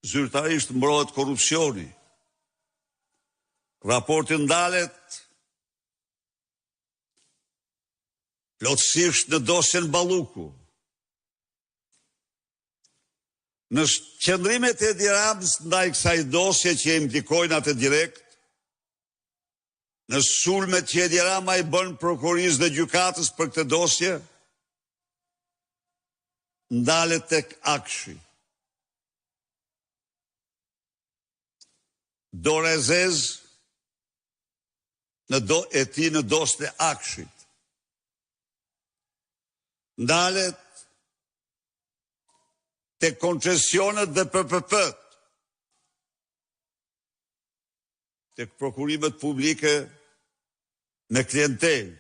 Zyrtarisht mbrohet korrupsioni. Raporti ndalet plotësisht në dosjen Balluku. Në qëndrimet e Edi Ramës ndaj kësaj dosje që e implikojnë atë direkt, në sulmet që Edi Rama i bën prokurorisë dhe gjykatës për këtë dosje, ndalet tek AKSHI. Dora e zezë në do, e tij në dosjen e AKSHI-t. Ndalet te koncesionet dhe PPP-t, tek prokurimet publike me klientelë.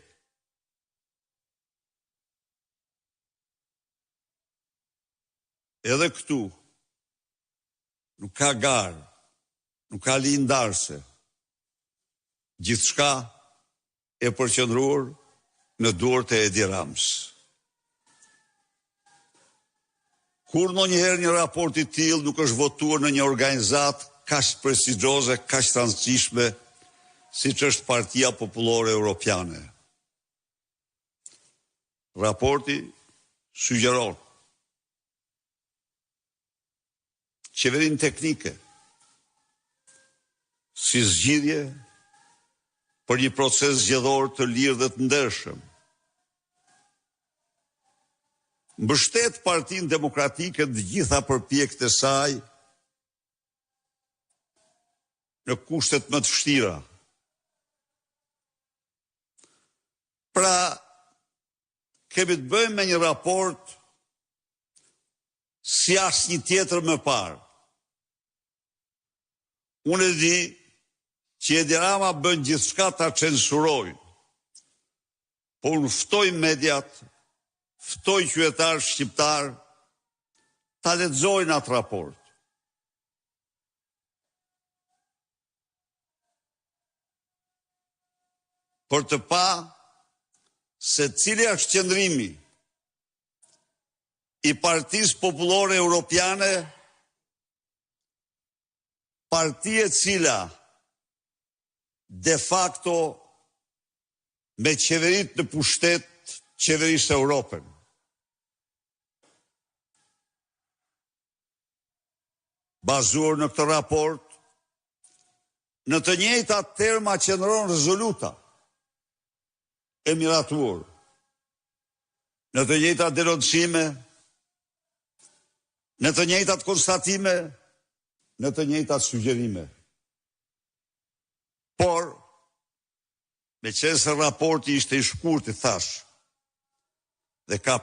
Edhe këtu nuk ka garë, nuk ka linjë ndarëse. Gjithçka e përqendruar në duart e Edi Ramës. Kurrë ndonjëherë një raport i tillë nuk është votuar në një organizatë kaq prestigjioze, kaq të rëndësishme, siç është Partia Popullore Europiane. Raporti sugjeron qeverinë teknike si zgjidhje për një proces zgjedhor të lirë dhe të ndershëm. Mbështet Partinë Demokratike në të gjitha përpjekjet e saj në kushtet më të vështira. Pra, kemi të bëjmë me një raport si asnjë tjetër më parë. Unë e di që Edi Rama bën gjithçka ta censurojë. Po unë ftoj mediat, ftoj qytetarët shqiptarë ta lexojnë atë raport. Për të pa se cili është qëndrimi i Partisë Popullore Europiane, parti e cila de facto me qeveritë në pushtet qeveris Europën. Bazuar në këtë raport, në të njëjtat terma qëndron rezoluta e miratuar. Në të njëjtat denoncime, në të njëjtat konstatime, në të njëjtat sugjerime. Por, meqenëse raporti ishte i shkurtë, i thashë, dhe ka.